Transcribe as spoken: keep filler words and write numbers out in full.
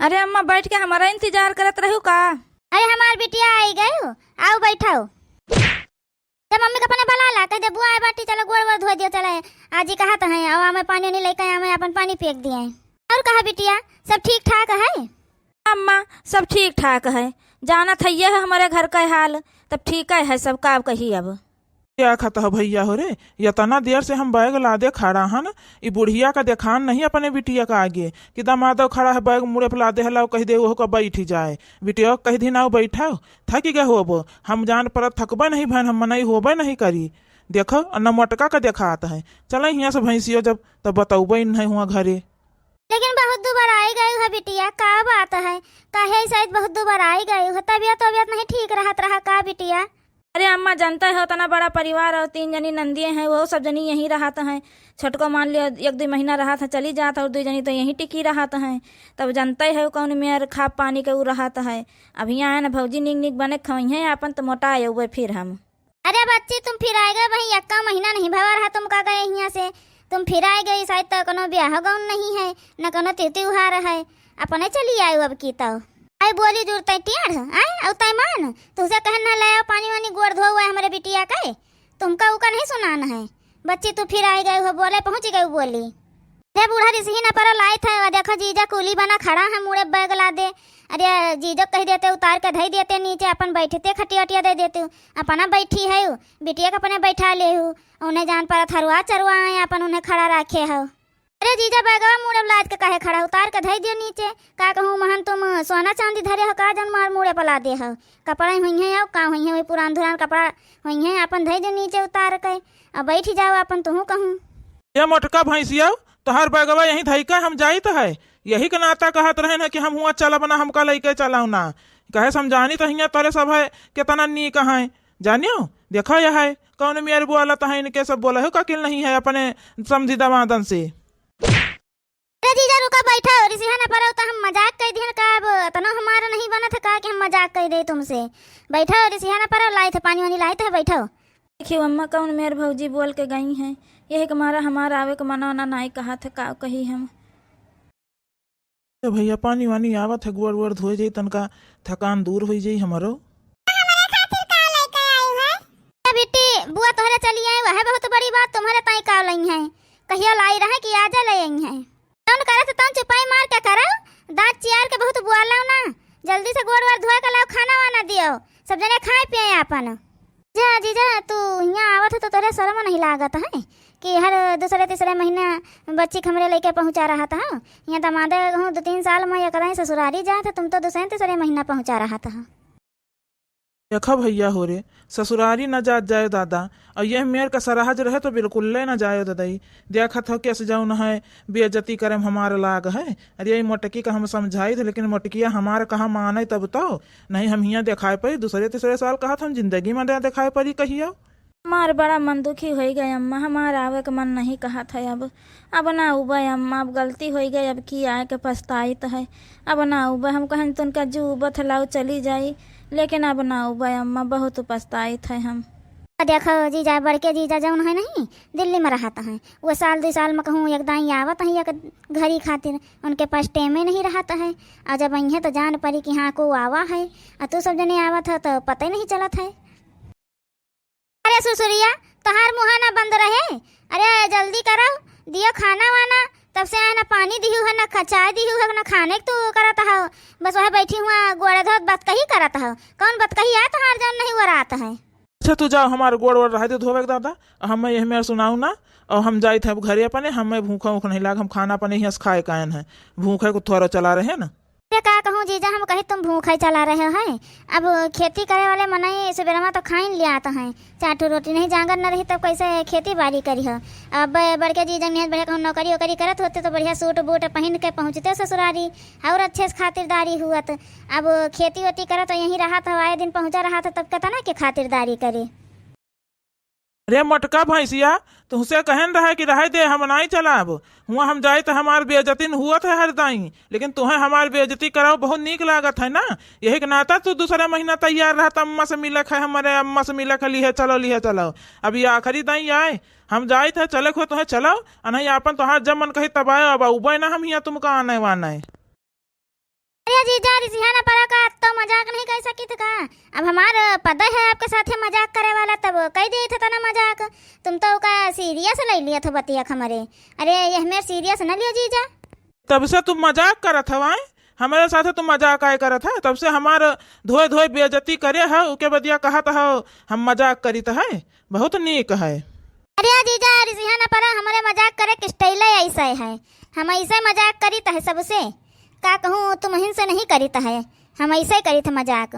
अरे अम्मा, बैठ के हमारा इंतजार करत रहू का? अरे हमार बिटिया आई गयू, आउ बैठो। जब मम्मी के अपने बला ला, कह दे, "बुआ आए बाटी, चलो गोड़ वोड़ धोए दियो, चले।" आजी कहत हैं, "आओ, हमें पानी वानी लेके आवे, अपन पानी फेंक दिए।" और कहा बिटिया, सब ठीक ठाक है? अम्मा, सब ठीक ठाक है। जानत है ये है हमारे घर का हाल, तब ठीक है सब, का कही अब। क्या खत है भैया हो रे, इतना देर से हम बैग लादे खड़ा हन, ई बुढ़िया का देखान नहीं अपने बिटिया का आगे कि दमादो खड़ा है बैग मुड़े पे लादे है, लाओ कह दे ओहो का बैठ जाए। बिटिया कह दी ना बैठो, थक गए होबो, हम जान पर थकबे नहीं भैन, हम मनई होबे नहीं करी। देखो, न मोटका का देखात है। चले हियाँ से भैंसियो जब, तब बतौबे नहीं हुआ घरे। लेकिन बहुत दुबराई गयू है बिटिया, का बात है? काहे शायद बहुत दुबराई गयू है, तबियत, तबियत नहीं ठीक रहत रहा का बिटिया? अरे अम्मा, जानते हो, इतना बड़ा परिवार और तीन जनी नंदिये हैं, वो सब जनी यहीं रहत हैं। छोटको मान लियो एक दुई महीना रहत है, चली जात है, और दुई जनी तो यहीं टिकी रहत हैं। तब जानते हो कौन मेर खा पानी के उ रहत है। अब हियाँ है ना भौजी, नीक नीक बने खवइहें आपन, तो मोटा आए हुए फिर हम। अरे बच्ची, तुम फिर आए गए, वही यक्का महीना नहीं भवा रहा तुम का गए हियाँ से। तुम फिर आए गए, शायद तो कोनो ब्याह गौन नहीं है, न कोनो तिथि उहार है, अपने चली आए अब की तो। आई बोली जुरते टेढ़, आए, अउ तै मान, तुझसे कहन न ले आओ पानी वानी, गोड़ धो हुआ है हमरे बिटिया के, तुमका उका नहीं सुनान है। बच्ची, तू फिर आए गए हो, बोले पहुँच गए बोली। अरे बूढ़ा रिसही न परो, लाइत है, वा देखो जीजा कूली बना खड़ा है, मुड़े बैग लादे। अरे जीजो कह देते, उतार के धई देते नीचे, अपन बैठते खटिया उटिया दे देते, अपना बैठी है उ, बिटिया के अपने बैठा ले हु, उन्हें जान पर थरुआ चरुआ आए, अपन उन्हें खड़ा राखे हो। अरे जीजा बैगवा मुड़े लाद के काहे खड़ा, उतार के धई दियो नीचे, का कहूँ महन तुम सोना चांदी धरे हो का, जन मार मुड़े पर लादे हो, कपड़ा हुइहें अउ का हुइहें, वही पुरान धुरान कपड़ा हुइहें, अपन धई दियो नीचे उतार के, अब बैठी जाओ अपन तुहूँ कहूँ। ये मोटका भैंसिया, तोहार बैगवा यहीं धइका हम जाइत है। यही के नाता कहत रहे न कि हम हुआँ चलब ना, हमका लइके चलाओ ना। कहे समझानी तो हियाँ तोरे सब है, केतना नीक है। जानियो, देखो यह है, कौन मेर बोलत है, इनके सब बोला हो, काकिल नहीं है, अपने समझी दवादन से। अरे जीजा रुका, बैठो, रिसिहा न परो, तो हम मजाक कइ दिहन का, अब इतना हमारा नहीं बनत है का कि हम मजाक कइ दे तुमसे। बैठो, रिसिहा न परो, लाइत है पानी वानी लाइत है, बैठो। देखियो अम्मा, कौन मेर भौजी बोल के गई हैं, यही के मारा हमार आवे के मना ना नाई कहत है, का कही हम। तो भैया पानी वानी आवत है, गोड़ वोड़ धोए जाई, तनका थकान दूर होई जाई हमरो। हमरे खातिर का लेके आई है? ए बिट्टी, बुआ तोहरे चली आई, वह बहुत बड़ी बात, तुम्हारे ताई का लई है? कहिया लाई रहे कि आजा ले आई है? जौन करे तो तौन चुपाई मार के करो, दांत चियार के बहुत बुआलाओ ना। जल्दी से गोड़ वोड़ धोए के लाओ, खाना वाना दियो, सब जने खाए पिए आपन। जा जीजा, तू हियाँ आवत हो तो तोरे शर्म नहीं लागत है कि हर दूसरे तीसरे महीना बच्ची के हमरे लइके पहुँचा रहत हो? हियाँ दमादे कहूँ दो तीन साल में एक दाई ससुरारी जात है, तुम तो दूसरे तीसरे महीना पहुँचा रहत हो। देखा भैया हो रे, ससुरारी न जात जायो दादा, और यह मेर का सरहज रहे तो बिल्कुल ले न जायो ददई। देखत हो कैसे जौन है बेइज्जती करे में हमार लाग है। अरे यही मोटकी का हम समझाई थे, लेकिन मोटकिया हमार कहा माने तब तो, नहीं हम हियाँ देखाए परी, दूसरे तीसरे साल कहत हम जिंदगी में दे देखाए परी कहियो। हमार बड़ा मन दुखी होई गए अम्मा, हमार आवे के मन नहीं कहत है अब। अब ना उबे अम्मा, अब गलती होई गई, अब की आए के पछताइत है। अब ना उबे, हम कहन तुनका जू उबत है, लाओ चली जाई, लेकिन अब ना उबे अम्मा, बहुत पछताइत है हम। देखो जीजा, बड़के जीजा जौन है नहीं, दिल्ली में रहत हैं, वो साल दो साल में कहूँ एक दाई आवत हैं एक घड़ी खातिर, उनके पास टेमे नहीं रहत है। और जब अइहें तो जान परी कि हाँ को आवा है, और तू सब जने आवत हो तो पता ही नहीं चलत है। अरे सुसुरिया, तोहार मुँहा ना बंद रहे। अरे जल्दी करो, दियो खाना वाना, तब से आए ना पानी दिहू है, ना ख-, चाय दिहू है, ना खाने के तू करत हो। बस वह बैठी हुआ गोड़े धोत बतकही करत हो। कौन बतकही है तोहार जौन नहीं वरात है? अच्छा तू जाओ, हमार गोड़ वोड़ रहे दे धोवे के दादा, और हम यही मेर सुनाऊ ना, और हम जाइत है अब घरे अपने, हमें भूखा ऊख नहीं लाग, हम खाना अपने हियाँ से खाए कायन है, भूखे को थोड़ा चला रहे ना। अरे का कहूँ जीजा, हम कही तुम भूखे चला रहे हो है। अब खेती करे वाले मनई सुबेरवा तो खाइन लियात हैं, चार ठो रोटी नहीं जांगर न रही तब कैसे खेती बाड़ी करी हो। अब बड़के जीजा नियत बढ़िया कहूँ नौकरी वोकरी करत होते तो बढ़िया सूट बूट पहिन के पहुँचते ससुरारी और अच्छे से खातिरदारी हुअत। अब खेती वेती करत तो यहीं रहत हो, आए दिन पहुँचा रहत हो, तब केतना के खातिरदारी करे। अरे मोटका भैंसिया, तुहसे कहन रहे कि रहे दे, हम नाई चलाब। हुआँ हम जाइत हमार बेइज्जती न हुअत है हर दाई, लेकिन तुहें हमार बेइज्जती कराओ बहुत नीक लागत है ना। यही के नाता तू दूसरे महीना तैयार रहत अम्मा से मिलक है, हमारे अम्मा से मिलक है, लिहे चलो, लिहे चलो। अब ये आखिरी दाई आए, हम जाइत है, चले खो तुहें चलो, आ नहीं आपन तोहार जब मन कही तब आयो, अब उबे ना हम हियाँ तुमका आने वाने। जीजा, रिसिहा न परा का, तो मजाक नहीं कइ सकित का? अब हमार पद है आपके साथे मजाक करे वाला, तब कइ देइत है तना मजाक। तुम तो का serious लइ लियत हो बतिया हमरे। अरे, ये हमें serious न लियो जीजा। तब से तुम मजाक करत हव, आय? हमरे साथे तुम मजाक आय करत है? तब से हमार धोए धोए बेइज्जती करे है, उके बदिया कहत हव हम मजाक करित है। बहुत नीक है। अरे जीजा, रिसिहा न परा, हमरे मजाक करे के style ऐसा है, हम ऐसे मजाक करित है सबसे। का कहूँ, तुमहिन से नहीं करित है, हम ऐसे करित है मजाक।